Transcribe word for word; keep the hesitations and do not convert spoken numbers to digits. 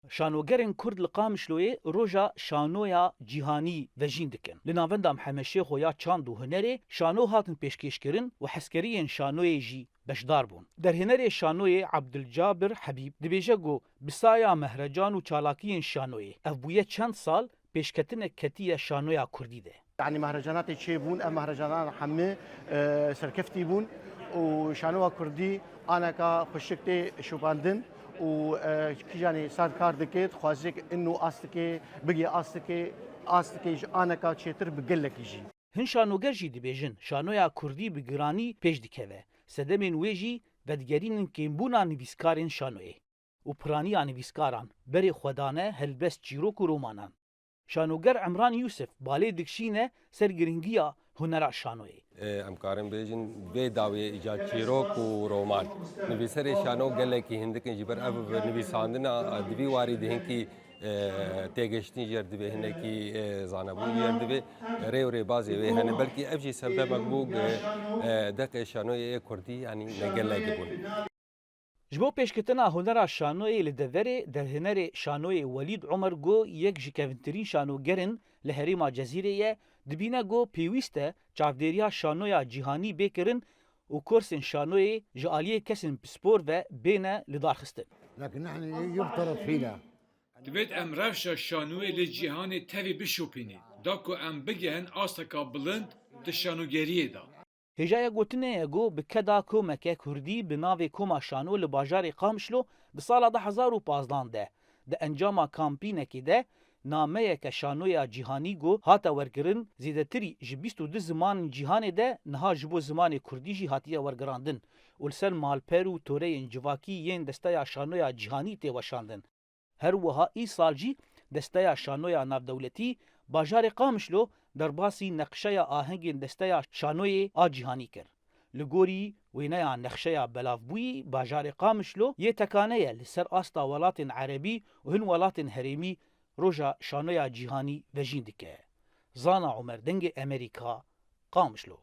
Şanogerên Kurd li Qamişloyê roja şanoya cîhanî vejîn dikin. Li Navenda Mihemed Şêxo ya Çand û Hunerê şano hatin pêşkêşkirin û hezkeriyên şanoyê jî beşdar bûn. Derhênerê şanoyê Abdulcabir Hebîb dibêje ku bi saya mehrecan û çalakiyên şanoyê ev bûye çend sal pêşketinek ketiye şanoya Kurdî de. Yanî mehrecanatê çêbûn, ev mehrecanan hemî, e, serkeftî bûn û şanoya Kurdî aneka xweşik tê şopandin û, e, kîjanî sar kar dike, dixwaze in û astike, bigê astike, astike ji aneka çêtir bi gelekî jî. Hin şanoger jî dibêjin, şanoya Kurdî bi giranî pêş dikeve. Sedemên wê jî vedigerînin kêmbûna nivîskarên şanoyê û piraniya nivîskaran, berê xwedane, helbest, çîrok û romanan. Şanoger Emran Yûsif balê dikişîne ser giringiya hunera şanoyê. Em karin bêjin, vê dawiyê îca çîrok û roman. Nivîserê şano gelekî hindik in, ji ber ev nivîsandina di vî warî de hinkî, e, têgihiştin jê re divê, hinekî, e, zanebûn jê re divê, rê û rêbazê wê hene. Belkî ev jî sebebek bû, e, deqê şanoyê ê kurdî, yanî ne gelek bûn. Ji bo pêşketina hunera şanoyê li deverê, derhênerê şanoyê Welîd Omer got, yek ji kevintirîn şanogerin li herêma Cezîrê ye, dibîne got pêwîst e çavdêriya şanoya cîhanî bê kirin û kursên şanoyê ji aliyê kesên pispor ve bêne lidarxistin. لكن نحن يفترض فينا. Divêt em rewşa şanoyê li cîhanê tevî bişopînîn, da ku em bigihin asteka bilind di şanogeriyê de. Hêjaya gotinê ye ku bi keda komeke kurdî bi navê Koma Şano li bajarê Qamişlo di sala du hezar û pazdan de di encama kampînekê de nameyeke şanoya cîhanî ku hate werkirin, zêdetirî ji bîst û du zimanên cîhanê de niha ji bo zimanê kurdî jî hatiye wergirandin û li ser malper û toreyên civakî yên Desteya Şanoya Cîhanî tê weşandin. Her wiha îsal jî Desteya Şanoya Navdewletî bajarê Qamişlo derbasî neqşeya ahengên Desteya Şanoyê a Cîhanî kir. Li gorî wêneya nexşeya belavbûyî, bajarê Qamişlo yê tekane ye li ser asta welatên erebî û hin welatên herêmî roja şanoya cîhanî vejîn dike. Zana Omer, Dengê Emerîka, Qamişlo.